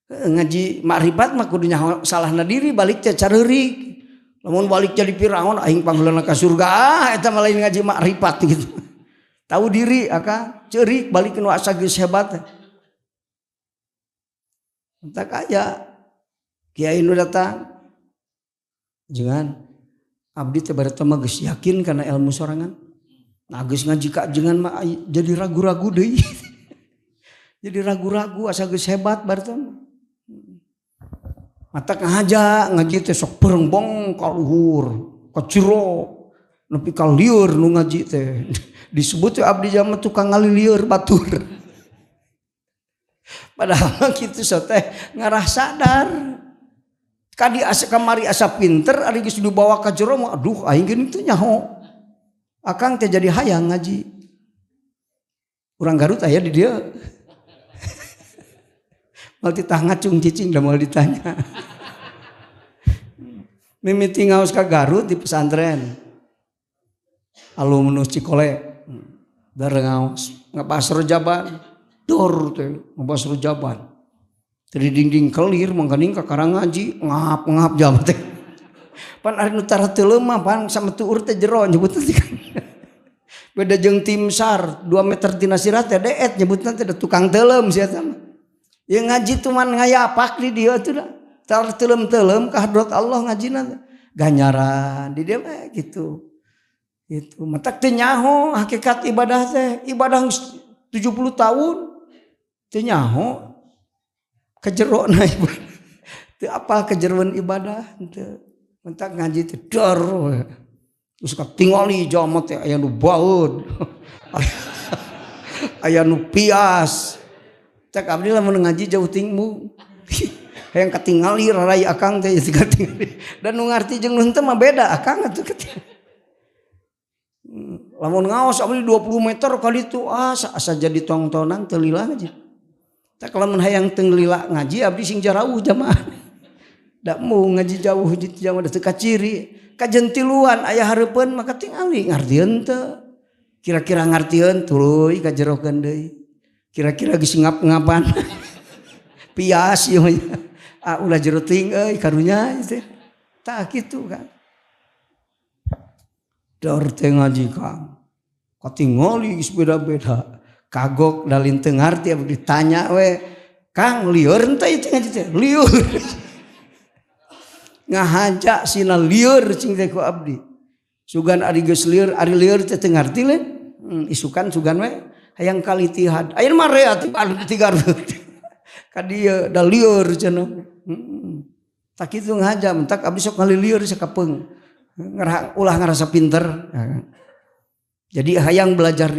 Ngaji makrifat mah kudu nyaho salahna diri, balik teh careurik. Lamun balik jadi Firaun, aing pangheulana ka surga, ah, eta mah lain ngaji makrifat gitu. Tahu diri aka ceurik balik nu asa geus hebat. Tak aya kiai nu datang. Jangan abdi teh bareto mah geus yakin kana ilmu sorangan. Nah, geus ngaji ka ajengan mah jadi ragu-ragu deui. Jadi ragu-ragu, asa geus hebat bareto mah. Mata ngahaja ngaji teh sok perengbong ka luhur, ka jero, nepi ka lieur nu ngaji teh. Disebut teh abdi jalma tukang ngalilieur batur. Padahal kitu so teh ngarah sadar. Kadi asa kamari asa pinter, ari geus dibawa ka jero mah, aduh, aing geuning teu nyaho. Akang teh jadi hayang ngaji. Urang Garut aya di dieu. Mal titah ngacung cicing da moal ditanya. Mimiti ngaos ka Garut di pesantren. Alumnus Cikole. Bareng ngaos, ngabahas rejaban. Dor teh ngabahas rejaban. Dari dinding kelir mangkaning ka karang ngaji ngap-ngap jam teh. Pan ari nu tara teu mah pan sama tuur teh jero nyebutna teh kan. Beda jeung tim SAR 2 meter tina sirah teh deet nyebutna teh tukang teuleum sia teh mah. Ya ngaji cuman ngayapak di dia tuh dah. Tar teuleum-teuleum ka hadrat Allah ngajina teh. Ganjaran di dia mah gitu. Itu matak teu nyaho hakikat ibadah teh. Ibadah 70 tahun teu nyaho kejerona ibadah. Teu apal kejeroan ibadah teu. Mentak ngaji teh dor. Terus katingali jalma teh aya nu baeud. Aya nu pias. Cek abdi lamun ngaji jauh tingmu. Hayang katingali rarai akang teh katingali. Dan nu ngarti jeung nu henteu mah beda akang atuh katingali. Lamun ngaos abdi 20 meter kali itu, ah, asa jadi tongtonan teu lila ngaji. Tak lamun hayang teu lila ngaji abdi sing jarauh jamaah. Da mau ngaji jauh di jamaah teu kaciri. Kajentiluan aya hareupeun maka tingali ngartieun teu. Kira-kira ngartieun tuluy kajerokeun deui. Kira-kira geus ngap-ngapan. Pias ieu mah. Ah, ulah jero teuing euy karunya teh. Tah kitu kan. Dor teh ngaji Kang. Katingali geus beda-beda. Kagok dalin teu ngarti abdi ditanya we. Kang, lieur teh ieu ngaji teh? Lieur. Ngahaja sina lieur cing teh ku abdi. Sugan ari geus lieur, ari lieur teh teu ngarti le. Isukan sugan we hayang kalitihad. Ayeuna mah rea ti Garut. Ka dieu da lieur cenah. Tak kitu ngahaja, mentak abdi sok ngalilieur sakapeung. Ulah ngarasa pinter. Jadi hayang belajar di